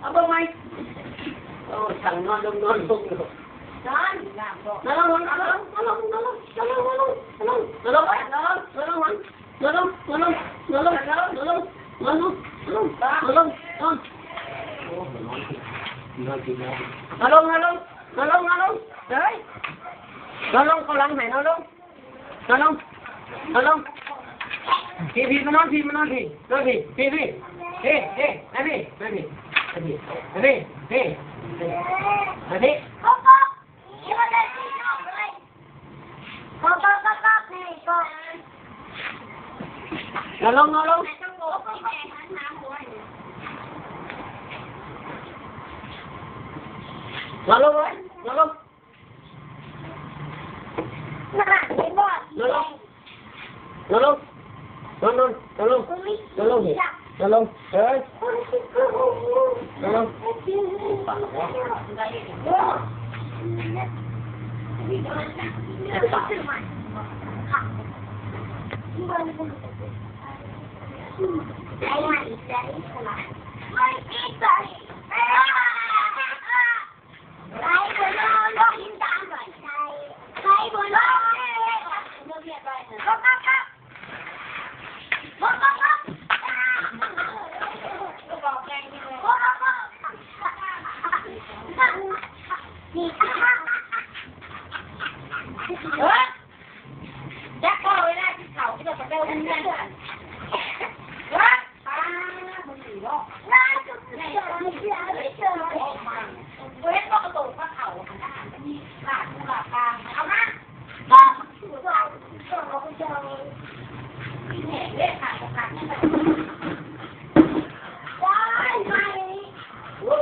ເອົາເບິ່ງໃໝ່. ໂອ້ ສັ່ງນອນລົງ ນອນລົງ. ນອນ ນອນລົງ ນອນລົງ ນອນລົງ ນອນລົງ ນອນລົງ ນອນລົງ ນອນລົງ ນອນລົງ ນອນລົງ ນອນລົງ ນອນລົງ ນອນລົງ ນອນລົງ ນອນລົງ ນອນລົງ ນອນລົງ ນອນລົງ ນອນ ນອນລົງ ນອນລົງ ນອນລົງ ນອນລົງ ເອີຍ ນອນລົງ ເຂົ້າຫຼັງໃຫ້ ນອນລົງ ນອນລົງ ນອນລົງ ພີ້ ພີ້ ມານອນພີ້ ມານອນພີ້ ນອນພີ້ ພີ້ ພີ້ ພີ້ ມາພີ້ ມາພີ້ ມາພີ້ ມາພີ້ ມາພີ້ ມາພີ້. ນອນລົງ ນອນລົງ ນອນລົງເລີຍ ນອນລົງ ນອນລົງ ນອນລົງ ນອນ ນອນ ນອນລົງ ນອນລົງ ເອີຍ ນອນລົງ.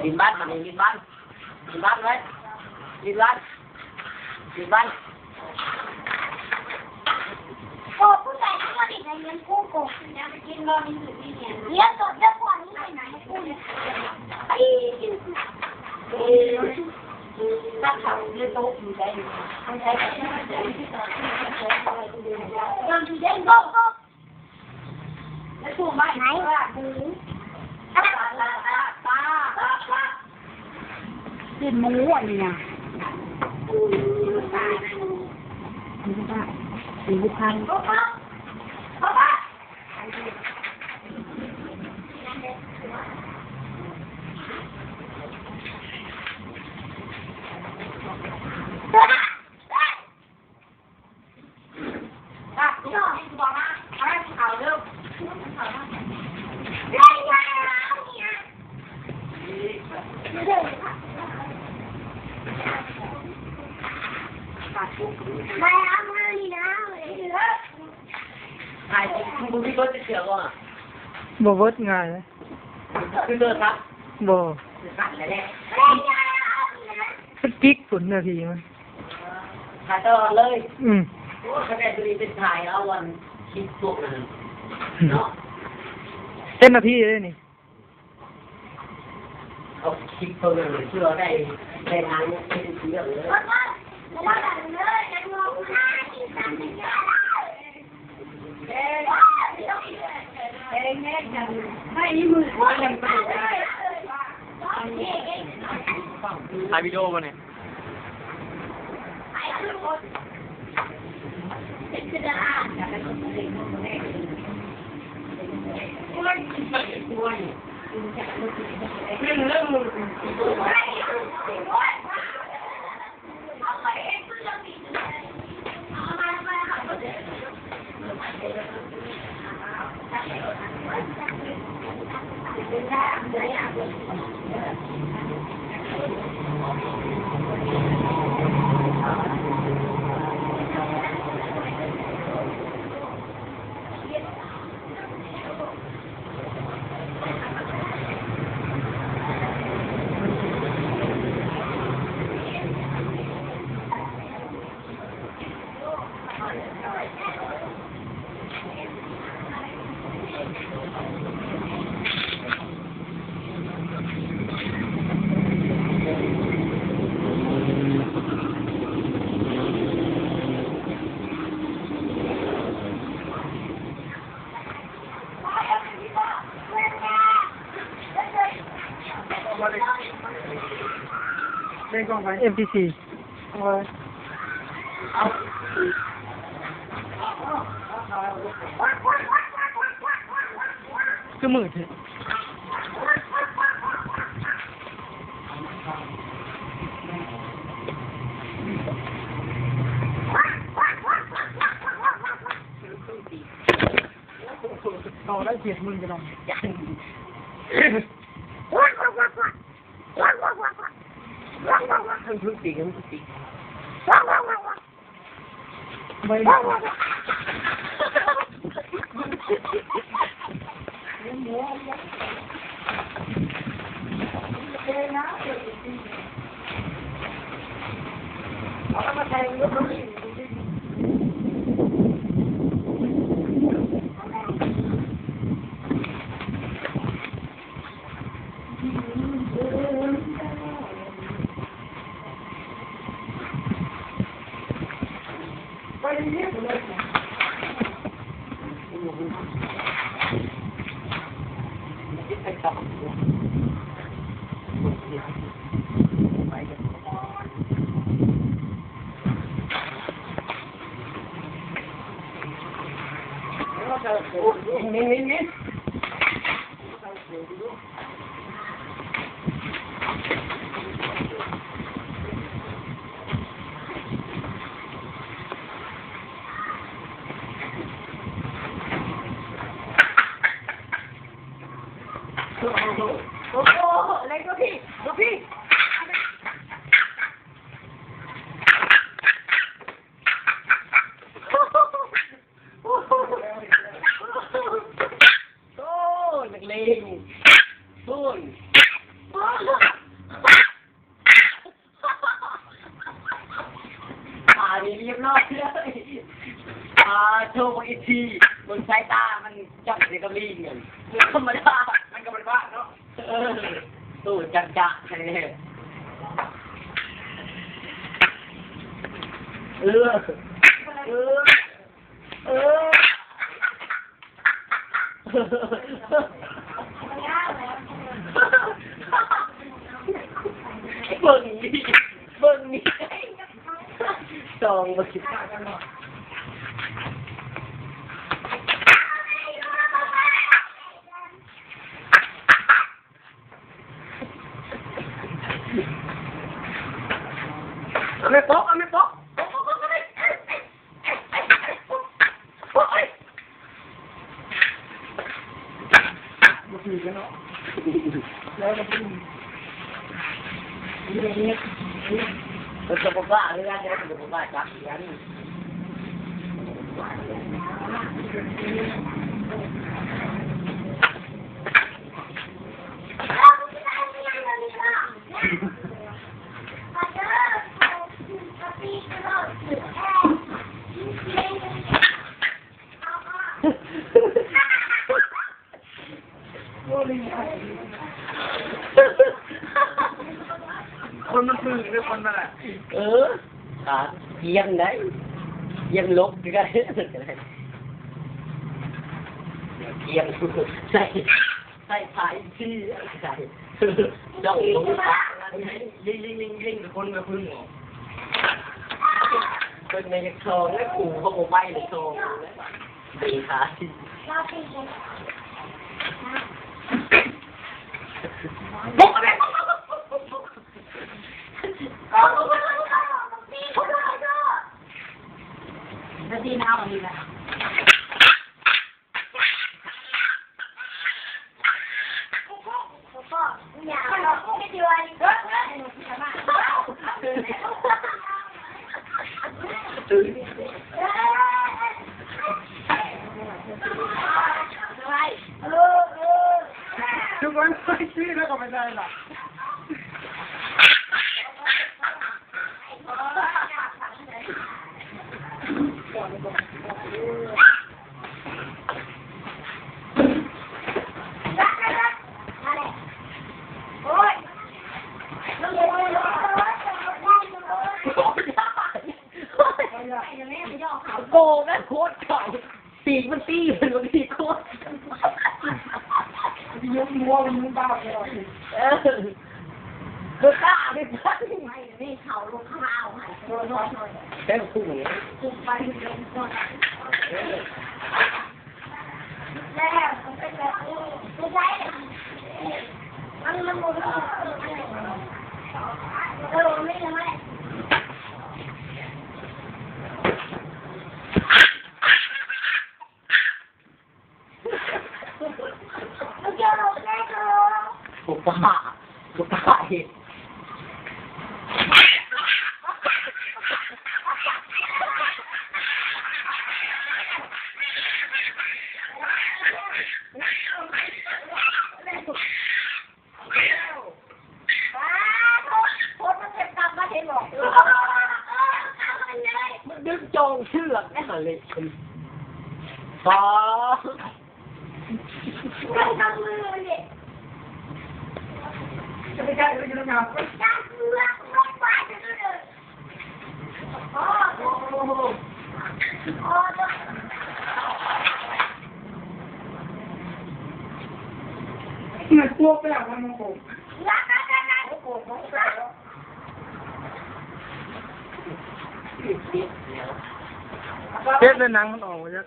ຫຼິ້ນບານ ມາຫຼິ້ນບານ ຫຼິ້ນບານເວີຍ ຫຼິ້ນບານ ຫຼິ້ນບານ. ໂອ້ ຜູ້ຊາຍທີ່ມາຫຼິ້ນໃນເຮືອນກູ ກູ ຢາກໄປກິນບໍ່? ມີຢູ່ທີ່ເຮືອນ ດຽວໂຕ ດຽວກ່ອນນີ້ນະ ກູ ໄປກິນ ຕັກເຂົ້າຢູ່ໂຕະຢູ່ໃດ ເບິ່ງຢູ່ເດ້ ບໍ່ ບໍ່ ໃນ ເປັນໝູອັນນີ້ນະ ເປັນບຸກຄົນ ເປັນບຸກຄົນ. ບໍ່ເບິດງ່າຍເດ້ ຄືໂທລະສັບ ບໍ່ ມັນປິກພຸ້ນນະ ທີ່ມັນ ຂາຍຕະຫຼອດເລີຍ ອືມ ໂອ້ ຂະແໜງໂຕນີ້ເປັນຂາຍເອົາອັນຄລິບພວກນັ້ນເນາະ ເຈັດນາທີເດ້ນີ້ ເອົາຄລິບພວກນັ້ນເພື່ອໄດ້ ໄດ້ທາງເປັນເລື່ອງເລີຍ. ຖ່າຍວິດີໂອບໍ່ນີ້? ເອັມພີສີ່ ຄືມືດແທ້. ເອົາໄດ້ເຈັດໝື່ນກັນເນາະ. ເທິງໆ ປີກ ເທິງໆ ປີກ. ເ ໂອ້ໂຫ ເລັກກວ່າພີ່ ກວ່າພີ່. ໂອ້ ນັກເລງ ໂອ້ຍ ທ່ານີ້ລຽບຮ້ອຍເລີຍ. ອ່າ ໂທ ບັກອິດທີ ເບິ່ງສາຍຕາມັນຈັບໃສ່ກັບລີງນັ້ນ ທຳມະດາ ມັນກໍບໍ່ໄດ້ບ້າເນາະ. ເອີ ໂຕຈັກຈະແທ້. ເອີ ເອີ ເອີ ເບິ່ງນີ້ ເບິ່ງນີ້ ສອງ ເອົາແມ່ປອກ ເອົາແມ່ປອກ ໂອ້ຍ ບໍ່ຖືກແລ້ວເນາະ ແລ້ວກໍບໍ່ ເພິ່ນກໍບໍ່ກ້າຄືກັນ ເພິ່ນກໍບໍ່ກ້າຈັບຄືກັນ. ຄົນມັນປຶ້ງເດ້ ຄົນນັ້ນນະ. ເອີ ຂາດ ກຽງໄດ໋ ກຽງລົບຄືກັນ ກຽງ ໃສ່ ໃສ່ຜ້າອິນຊີ ໃສ່ ດອກ ເລັ່ງໆໆໆ ຄົນກໍປຶ້ງອອກ ເພິ່ນແມ່ນຢາກຊອງ ແລະ ຄູເຂົາບໍ່ໄປເລີຍ ຊອງ ເຕະຂາ. ໂກງນະ ໂຄດເກົ່າ ຕີນມັນຕີເພິ່ນວ່າຕີໂຄດ ຍົກຫົວມັນບາດເລີຍ. ເອີ ບໍ່ກ້າເດ້ ແຕ່ງບໍ່ກ້າ ບໍ່ກ້າເຮັດ. ມັນດຶງຈອງເຊືອກໄດ້ຫາເລະ ປາ ຈະໄປຈັບຢູ່ນຳຫຍັງ? ຈັບເຊືອກມັນໄປ. ໂອ້ໂຫ ມັນພວກແບບວ່າມັນໂກງ ເຮັດໃຫ້ໜັງມັນອອກມາຈັກ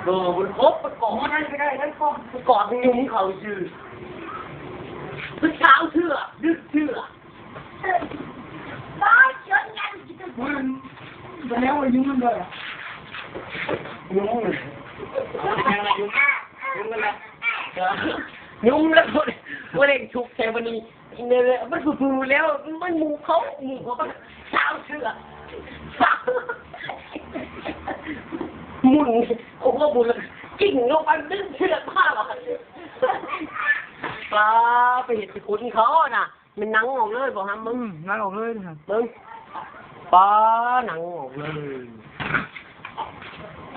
ເອີ ມັນຄົບ ມັນກອດ ມັນກອດຍຸງເຂົາຊື່ ມັນຊາວເທື່ອ ດຶກເທື່ອ ມັນ ມັນແລ້ວວ່າຍຸງມັນເບີດ ຍຸງ ຍຸງ ຍຸງແລ້ວ ຍຸງແລ້ວ ບໍ່ໄດ້ທຸກໃສ່ບັດນີ້ ນີ້ແຫຼະ ມັນຄືແລ້ວ ມັນໝູ່ເຂົາ ໝູ່ເຂົາກໍຊາວເທື່ອ ໝຸນ ເອົາຫົວໝູນ ແລ້ວກໍຈິ້ງລົງໄປດຶງເຊືອກມາ ປາ ໄປເຮັດໃຫ້ຄົນເຂົານະ ແມ່ນໜັງອອກເລີຍບໍ່ຫຳ ເບິ່ງ ອືມ ໜັງອອກເລີຍຫັ້ນ ເບິ່ງ ປາ ໜັງອອກເລີຍ.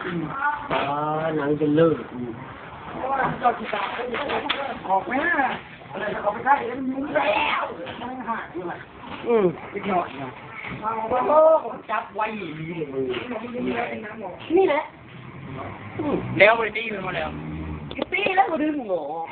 ອືມ ອ່າ ໜັງຈະເລີກ ອອກແມ່ ເອົາໄປຂາຍ ມັນຍຸງແລ້ວ ມັນຫາກຢູ່ ອືມ ເດັກນ້ອຍນະ ໂອ້ໂຫ ຈັບໄວອີ່ຫຼີເລີຍ ນີ້ແຫຼະ ອືມ ແລ້ວບໍ່ໄດ້ຕີມັນບໍ່ແລ້ວ ຕີແລ້ວບໍ່ດຶງອອກ.